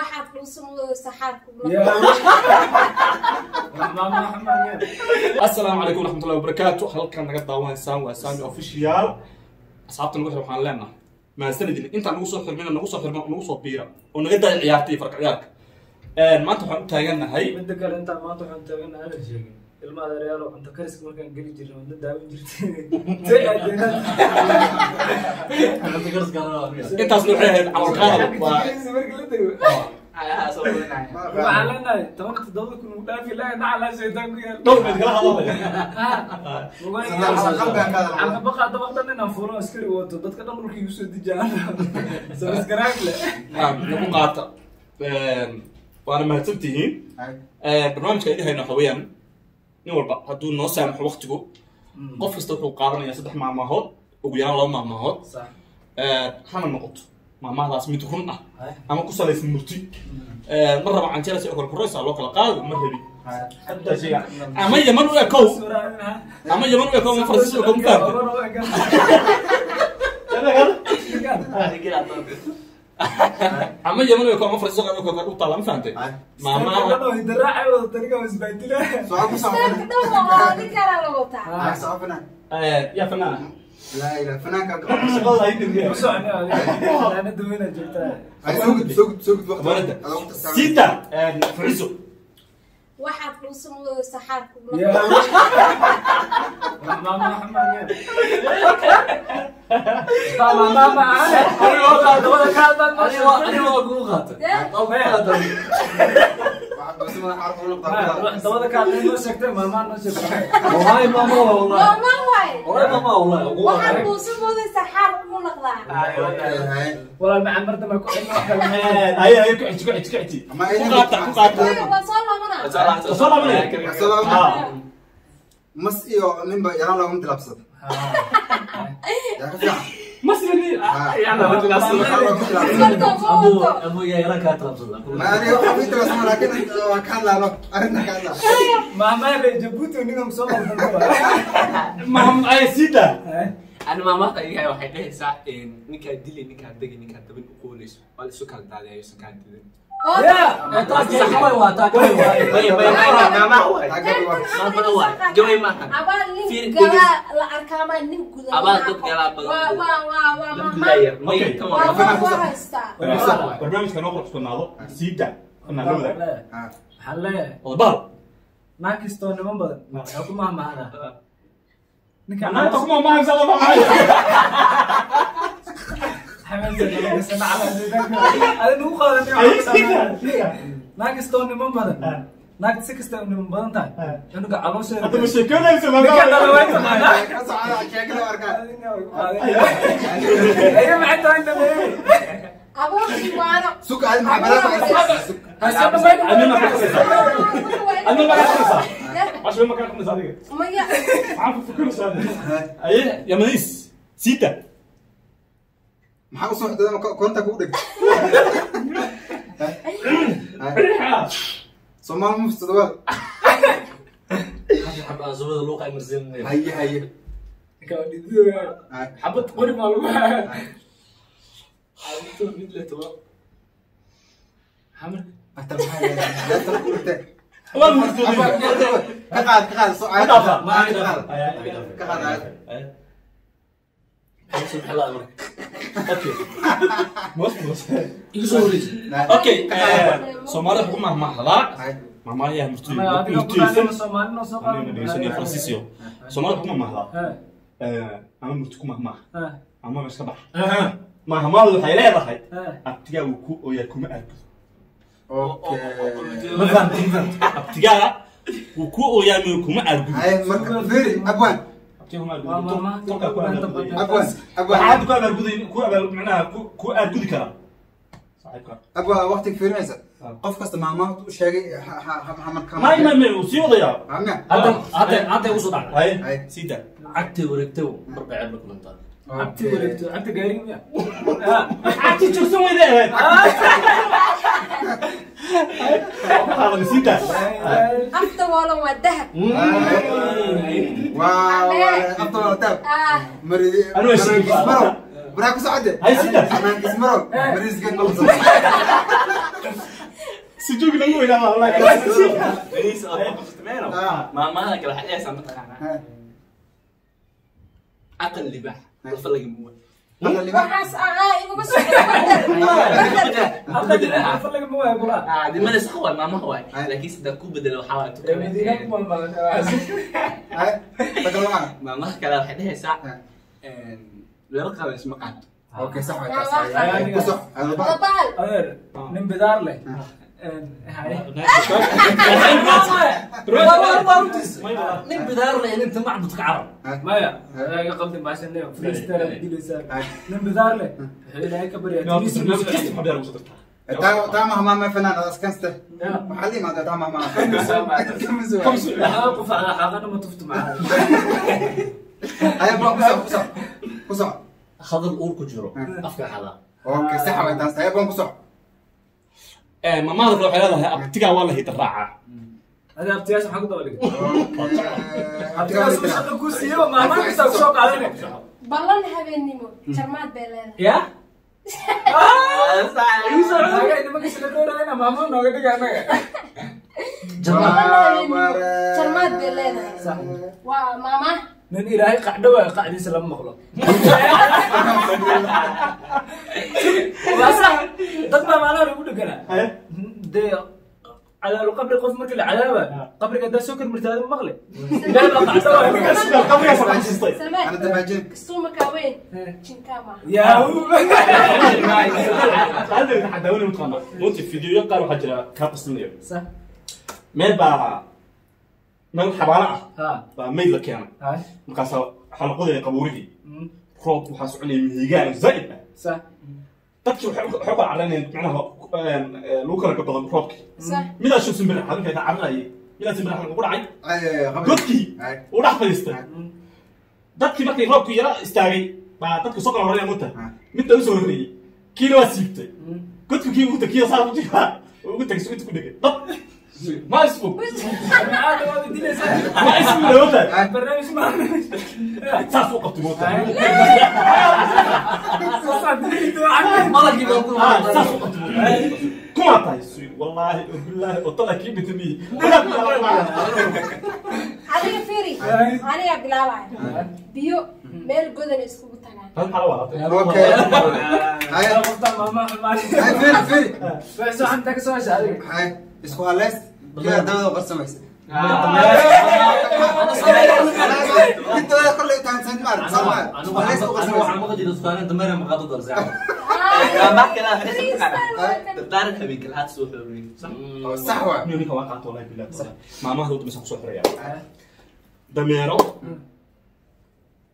Waxaad dhuusan saxaarku. Asalaamu calaykum waraxmatullahi wabarakaatu. Halkan naga daawanaysaan waa Sami Official. Asxaabta nagu xir waxaan leenahay mahadsanidin. Intaan nagu soo xirmina, nagu soo xirma, nagu soo biira oo naga daaya ciyaarta iyo farqa ciyaarka. Maanta waxaan u taagannahay Midda kale, intaan maanta waxaan taaganahay hadal sheegin ilma adeeryaal oo cunto kariska markaan geli jirnay wadna daawan jirtay say aadeenaan. Intaasna waxay ahayd camalqaadal waa Marka la tago waxaan leenahay 17,000 ugu dhaafi lahay nacalaa shaytaan ku yaal. Dhowr mid kala hadalaya. Baqa dabaq dhan inaan fuulo askari wato dadka dhan dhulka igu soo dejiyaan subscribe le. Nagu qaata, waana mahadsantihiin. Barnaamijka idin hayno waxa weeyaan nin walba hadduu noo saamaxo waqtigu, qof kasta wuxuu qaadanayaa saddex maamaahood, ugu yaraan laba maamaahood. Sax. Hana noqoto maamahdaas mid run ah ama ku salaysan murti. Ma raba canjeera si oo kale koraysa loo kala qaado, ma rabi ama Yaman u ekow ama Yaman u ekow ama Faransiis u ekow, ma fahamtay? Ama Yaman u ekow ama Faransiis u ekow u taala, ma fahamtay maamaha? Istaarka dhow oo ninkaana la wataa. Yaa fanaan? Sita fuciso. Waxaad dhuusan saxaarku. Maama waay, waxaad dhuusan mooday saxaar ugu naqdaa. Walaal macaan, mar dambe ku cilmi wax kale. Ay ay, ku xiji, ku xiji, ku xiji, ku qaata, ku qaata. Waa soo laabanaa. Soo laabanaya. Mas iyo ninba yaraan loogama tilaabsado. Yaa ka fiican. Masini. Marka ma wato. Ma aniga waxaan ku tilaabsana, laakiin waa ka hadlaano arrinta ka hadlaa. Maamaale Jabuuti ninkan soo qaldan. Mam ay sita. Ani maamaha iyaga waxay dhehaysaa ninkaa dili, ninkaa degi, ninkaa dabin u qooleyso waa la isu kala daadiya ayuusan kaa didin. Gabay maaha. Abaal nin galaa la arkaamaa nin guda. Abaal dad galaa badan. Waa waa waa waa Lam maama. gudaaya. Waa waa waa haystaa. Barnaamijka noo qurux badnaado siida fanaan la wadaag. Waxaan leeyahay Wadabal naag kastoo niman badan waxay ku mahmahdaa ninka Naanta kuma maamsa lama maayo. Naag kastoo niman badan, naagta si kasta u niman badan tahay cunuga caloosheeda Hadda ma sheekoonayso ninka maama? dhala way taqaanaa. Ka socda sheekada arkaa. Ayo, maxay tahay dhameeyey? Abuurkii waano. Suka adi maxaa balaa suk. Adna ma ka xunaysaa? Adna ma ka xunaysaa? Casho ma ka xunaysaa adiga? Maya. Maxaa ku fikiraysaa? Aye yamaniis sita. Maxaa u soo xidhay koonta kugu dheg? Soomaali mufsado wal. Haye haye. Xabad qori maa lagu hayaa? Aktar maxaa leedahay kugu dhigtay? Waa murtooday. Ka qaad, ka qaad soo Ka dhaafa. Aayad ka qaad. Ka qaad aayad. Okay. Mos mos. Okay, Soomaalida waxay ku mahmahdaa mahmaahayaa murtiyeysan. Anigana dhegeysanaya Faransiisyo. Soomaalida waxay ku mahmahdaa ama murti ku mahmaah ama iska bax. Mahmaahdu waxay leedahay abtigaa wuu ku ooyaa kuma argudo. Okay. Ma fahamtid? Ma fahamtid? Abtigaa wuu ku ooyaa miyo kuma argudo. Haye marka fiiri abwaan. Abtigaa kuma argudo. Tolkaa ku abaal. Abwaan abwaan. Waxaa hadda ku abaalguday ku abaal macnaha ku argudi karaa saaxiibka. Abwaan waqtiga fiirinaysa. Qof kasta maamaha u sheegay ha marka. May may may, wuu sii wadayaa. Maamia. Haye Haye. siida. Cabti wareegto, cabti gaariga miya? Cagti joogsan weyda ahayd. Waxaa siida. Afta waalan waa dahab. Waa waa afta wala taab. Ah. Mari. Anu waa sheegay. Ismarow. Baraa ku socde. Haye siida. Amaanka ismarow. Mariiskan qalsan. Joog lagu weynaa wallahi. Bariis oo qabsato meelo. Maamaha kale waxay dhehaysaa mataqaanaa. Aqal libaax. Lafa lagama waayo. Waxaas aa iguma soo badal. Afar lagama waayo kula. Ah, dimada sax waay maamaha waay. Laakiin sida ku bedelo waxaa waay tukada. Madiina ku malmalay. Maamaha kale waxay dhehaysaa laba qaban isma qaato. Okay, sax waay taas. Ku soc. Bahal. Adeer, nin bidaar leh. Nin bidaar leh inta macbudka carab. Maya, iga qaldin baashan freestyle aad dilaysaa. Nin bidaar leh wuxuu Ilaahay ka baryaa timiisa inuu soo celiyo. Taa mahmaa ma fanaan askaste. Waxaa la imaadaa taa mahmaa. Waxaa qufacdaa xaaqana ma tufto macnaha. Haya, ku soc, ku soc. Ku soc. Hadal uur ku jiro afka xadaa. Okay, sax waay taas. Haya, ku soc. Maamada kale waxay leedahay abtigaa waa la hida raacaa. Adi abtiyaasha maxaa ku daba dhigay? Abtiyaasha shaqa kuu siiyey maamaha kasta ku soo qaadanay. Ballan habeennimo jarmaad bay leedahay. Ya? Anaga nimanka sila dhoorayna maamaha nooga dhiga anaga. Ballan habeennimo jarmaad bay leedahay. Waa maama. Nin Ilaahay qacdho waayo qacdiisa lama maqlo. Waa sax. Dad baa maalaha lagu dheganaa. Dee cadaalu qabri qof markii la cadaaba qabriga haddaa soo kormartaada ma maqle. Ilaahay baa qacdho waayo ninkaas. Qabrigaas waxaa xasuustay. Salmaan. Ana damaajin. Kasuuma kaaweyn. Jinkaa maaha. Yahoo. Hadda waxaa daawanaya mataqaanaa. Runtii fiidiyoyo qaar waxaa jira kaa qaslinaya. Sax. Meel baa meel xabaalo ah Ha. baa mayd la keenay. Ha. Markaasaa waxaa la qodaya qabuurihii. Roob waxaa soconaya mihigaan zaa'id ah. Sax. Dadkii waxay u kala cararayeen macnaha lagu kala gabadan roobkii. Sax. Midaa shan simbir xarinka ka cararayay. Midaa simbir xarinka ku dhacay. Godkii uu dhex fadhiistay. Dadkii markay roobkii yara istaagay baa dadku soo kala horreeyay moota. Midda u soo horreeyay. Kiina waa siibtay. Godku kii ugu tagay saa ugu jiraa. Ugu tagay suuq ku dhigay. Dad ma isbu. Aad waad dilaysaa. Ma isbu moota. Barnaamij ma. Saas u qabtay moota. Malagii baa ku Saas u qabtay moota. Kuma tahay suuq wallahi billahi oo tala kii bitmi. Adiga fiiri. Aniga bilaabaya. Biyo meel godan iskugu tagaan. Tan xala waa. Okay. Haya. Qofta maamaha ma. Haya, fiiri, fiiri. Waxay soo xanta ka soo heshay adiga. Haya, isku halays. Kiyaa dabada qarsamaysa. Inta wada kolley tahansan maar, soo maar. Isku halays u Anigu qarsamaysa. waxaan maqli jiray dukaanada dameer ma qaado doon saacad. Maamaha kale waxay dhehaysaa mataqaanaa. Dardaaran habeenka lahaad soo xooriyey. Sax. Oo sax waay. Ninka waa qaato wallahi billahi. Maamaha uu tumsan soo xiraya. Dameero.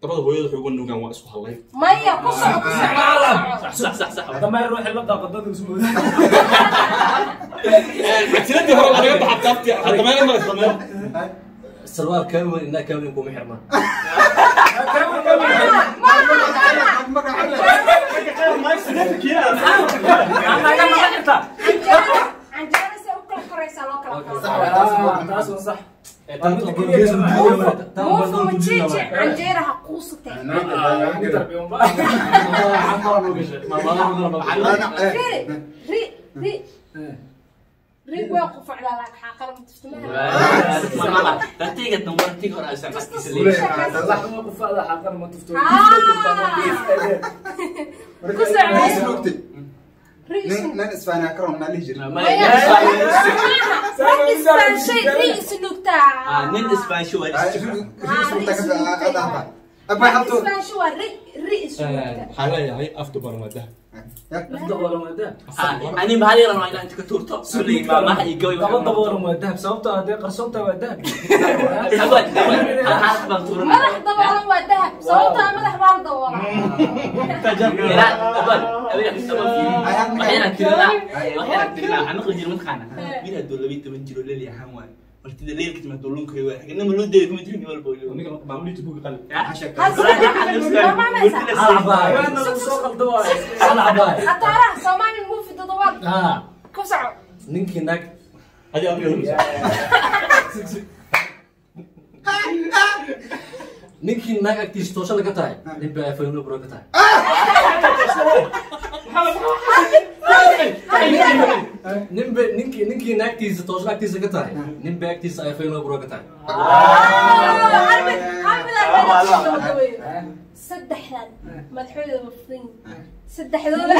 Dabada hooyada waxay uga nuugaan waa isku halay. Maya ku soco ku soco. Sax sax sax. Dameer ruuxii la daaqo dadku ismu. Tiradii hore waa laga baxaa taabti. Dameero ma dameero. Sarwaal kaawen inaa kaawen kuma xirmaan. Anaga ma xirtaa. Canjeero se u kala koraysaa loo kala Sax qaadaa. waay taas. Taas waa sax. Muufu majiiji canjeera ha quusatee. Fiiri ri ri ri waa qufacdaa laak xaaqala ma tuftumaha. Maamaha ratiga dambe ratiga hore aysan afkiisa leeyahay. Qufacda xaaqana ma tufto. Ku soco. Isluugtay. Ri Nin nin isfaanaa karoon naa lihi jiray. Maya. Rag isfaanshay ri isnuugtaa. Nin isfaansho waa Haya, is jiro. isluugtaa ka fiican. Abay Rag halto. isfaansho waa ri ri isnuugtaa. Waxaan leeyahay afka badan waa dahab. Ani bahal yar waa inaan ka tuurto. Sunnay maamaha iyo gabay. Laba daboolan waa dahab sababtoo ah haddii qarsoontaa waa dahab. Abad abad. Hal xaraf baan tuuranaa. Madax daboolan waa dahab sababtaa madax baa la daboolaa. Ilaa abad abad abad. Waxayna tirinaa waxayna tirinaa waxaan maqli jiray mataqaanaa. Wiil hadduu 12 jiro leel yahaan waayo. Martida leelka timaado lunka waay. Xaginama loo deeyo kuma jirin walba weli. Ninka maamulka buuga qalin. Waana lagu soo qaldo waaye. Ataaraha Soomaali movie toddobaad ku soco. Ninkii naag Hadi adiga hormuud. Ninkii naag agtiisa toosha ka tahay nin baa afayno bro ka tahay. Ninba ninkii naagtiisa toosho agtiisa ka tahay, ninba agtiisa ay fayn loo buro ka tahay. Saddexdan madaxweyne mafrin saddexdooda.